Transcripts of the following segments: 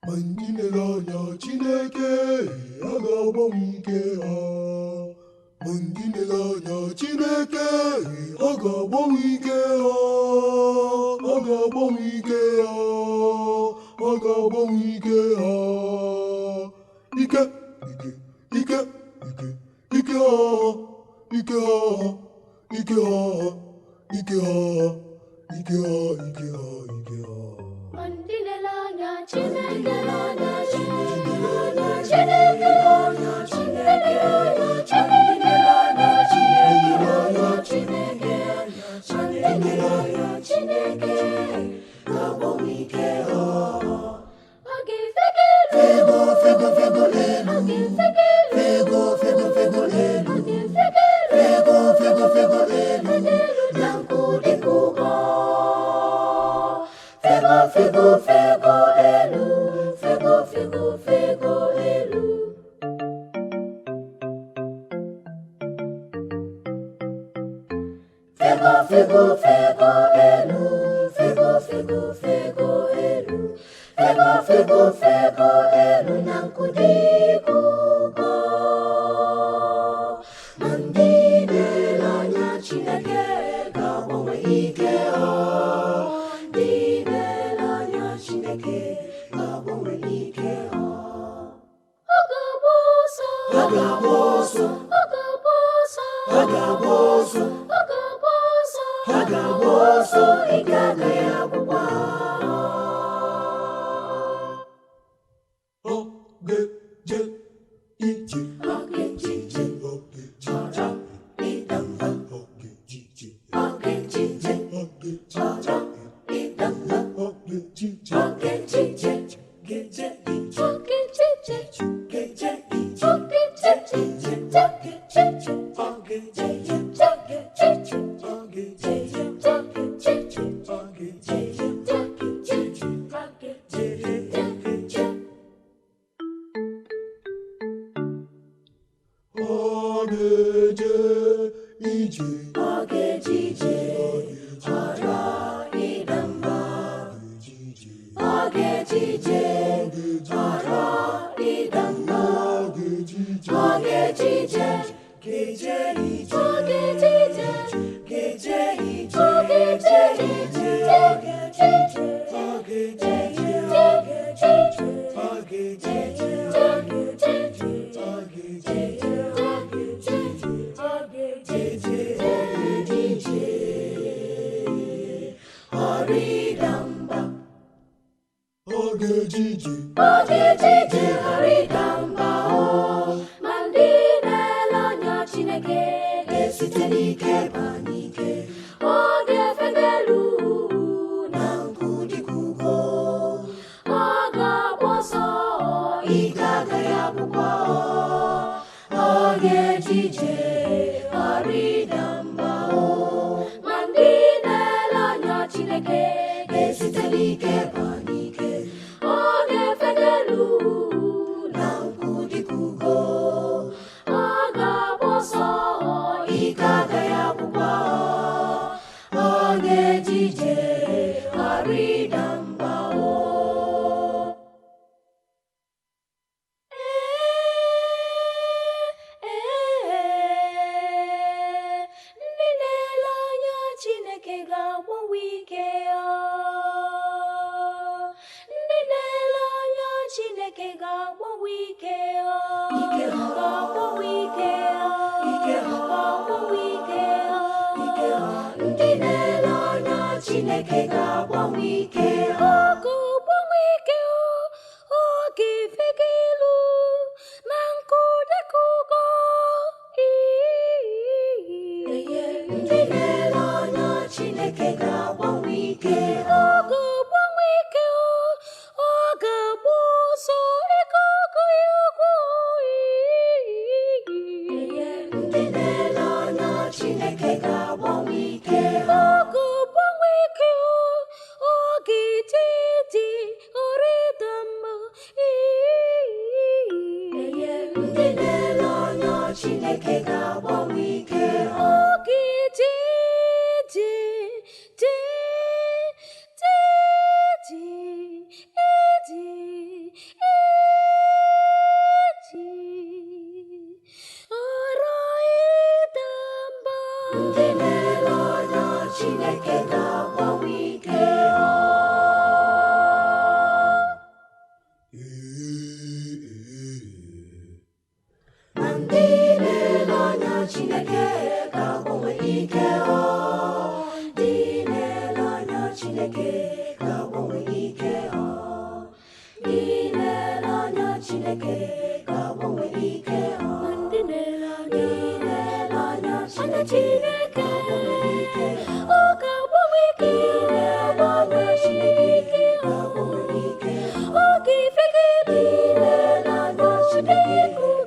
Ma ndị na-ele anya Chineke, a ga-agbanwe ike ha. Ma ndị na-ele anya Chineke, a ga-agbanwe ike ha. A ga-agbanwe ike ha. A ga-agbanwe ike ha. Ike, ike, ike, ike, ike ha, ike ha, ike ha, ike ha, ike ha, ike ha, ike ha. Ma ndị na-ele anya Chineke, Chineke, Chineke, Chineke, Chineke, Chineke, Chineke, Chineke ga-agbanwe ike ha. Ọ ga-efego elu. Fego, fego, fego elu. Ọ ga-efego elu. Fego, fego, fego elu. Ọ ga-efego elu. Fego, fego, fego elu. Elu na nku dịka ugo. Fego, fego, fego elu. Fego, fego, fego elu. Fego, fego, fego elu. Fego, fego, fego elu. Fego, fego, fego elu na nku dịka ugo. Ma ndị na-ele anya Chineke ga-agbanwe ike ha. Ndị na-ele anya Chineke ga-agbanwe ike ha. Ọ ga-agba ọsọ. Ha ga-agba ọsọ. Ọ ga-agba ọsọ. Ha ga-agba ọsọ. Ọ ga-agba ọsọ. Ha ga-agba ọsọ, ike agaghị agwụkwa ha. Ọ ga-eje ije. Ọ ga-eje ije. Ọ ga-eje ije. Ịda mba. Ọ ga-eje ije. Ọ ga-eje ije. Ọ ga-eje ije. Ịda mba. Ọ ga-eje ije. Ọ ga-eje ije. Ga-eje ije. Ọ ga-eje ije. Ga-eje ije. Ọ ga-eje ije. Ọ ga-eje ije. Ọ ga-eje ije. Ọ ga-eje ije. Ọ ga-eje ije. Ọ ga-eje ije. Ọ ga-eje ije. Ọ ga-eje ije. Ọ ga-eje ije. Ọ ga-eje ije. Ghara ịda mba. Ga-eje ije. Ọ ga-eje ije. Ghara ịda mba. Ọ ga-eje ije. Ọ ga-eje ije. Ga-eje ije. Ọ ga-eje ije. Ga-eje ije. Ọ ga-eje ije. Ọ ga-eje ije. Ọ ga-eje ije. Ọ ga-eje ije. Ọ ga-eje ije. Ọ ga-eje ije. Ọ ga-eje ije. Ọ ga-eje ije. Ọ ga-eje ije. Ghara ịda mba. Ọ ga-eje ije. Ọ ga-eje ije ghara ịda mba o. Ma ndị na-ele anya Chineke ga-esite n'ike baa n'ike. Ọ ga-efego elu na nku dịka ugo. Ọ ga-agba ọsọ, ike agaghị agwụkwa. Ọ ga-eje ije ghara ịda mba o. Ma ndị na-ele anya Chineke ga-esite n'ike baa n'ike. Ọ ga-efego elu na nku dịka ugo. Ọ ga-agba ọsọ, ike agaghị agwụkwa. Ọ ga-eje ije ghara ịda mba o. Ee, ndị na-ele anya Chineke ga-agbanwe ike ha. Ndị na-ele anya Chineke ga-agbanwe ike ha. Ike ha. Ga-agbanwe ike ha. Ike ha. Ga-agbanwe ike ha. Ike ha. Ndị na-ele anya Chineke ga-agbanwe ike ha. Ọ ga-agbanwe ike ha. Ọ ga-efega elu na nku dịka ugo. Ndị na-ele anya Chineke ga-agbanwe ike ha. Ọ ga-agbanwe ike ha. Ọ ga-agba ọsọ ike agaghị agwụ. Ndị na-ele anya Chineke ga-agbanwe ike ha. Ọ ga-agbanwe ike ha. Ọ ga-eje ije ghara ịda mba. Ndị na-ele anya Chineke ga-agbanwe ike ha. Ọ ga-eje ije jee. Chineke ga-agbanwe ike ha. Ndị na-ele anya Chineke ga-agbanwe ike ha. Ndị na-ele anya Chineke ga-agbanwe ike ha. Ndị na-ele anya Chineke ga-agbanwe ike ha. Ọ ga-agbanwe ike ha. Chineke ga-agbanwe ike ha. Ọ ga-efe gị. Ndị na-ele anya Chineke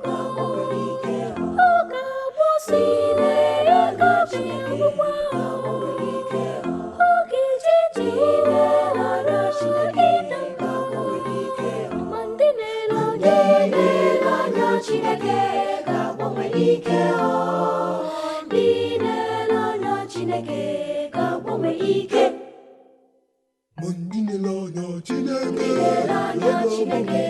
ga-agbanwe ike ha. Ọ ga-agbọsị na-ego Chineke ga-agbanwe ike ha. Ọ ga-eje ije na-ele Chineke ga-agbanwe ike ha. Ma ndị na-ele anya Chineke ga-agbanwe ike ha. Ndị na-ele anya Chineke ga-agbanwe ike. Ma ndị na-ele anya Chineke Ndị na-ele anya Chineke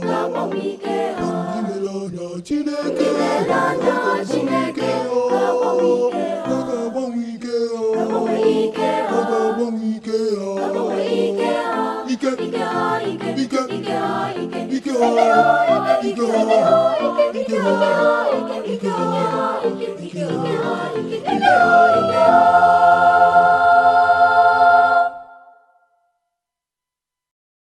ga-agbanwe ike ha. Ndị na-ele anya Chineke Ndị na-ele anya Chineke ga-agbanwe ike ha. Ọ ga-agbanwe ike ha. Ga-agbanwe ike ha. Ọ ga-agbanwe ike ha. Ga-agbanwe ike ha. Ike. Ike ha, ike. Ike. Ike ha, ike. Ike ha. Ike Ike ha, ha. ike. Ike Ike ha. ha, ike. Ike Ike ha.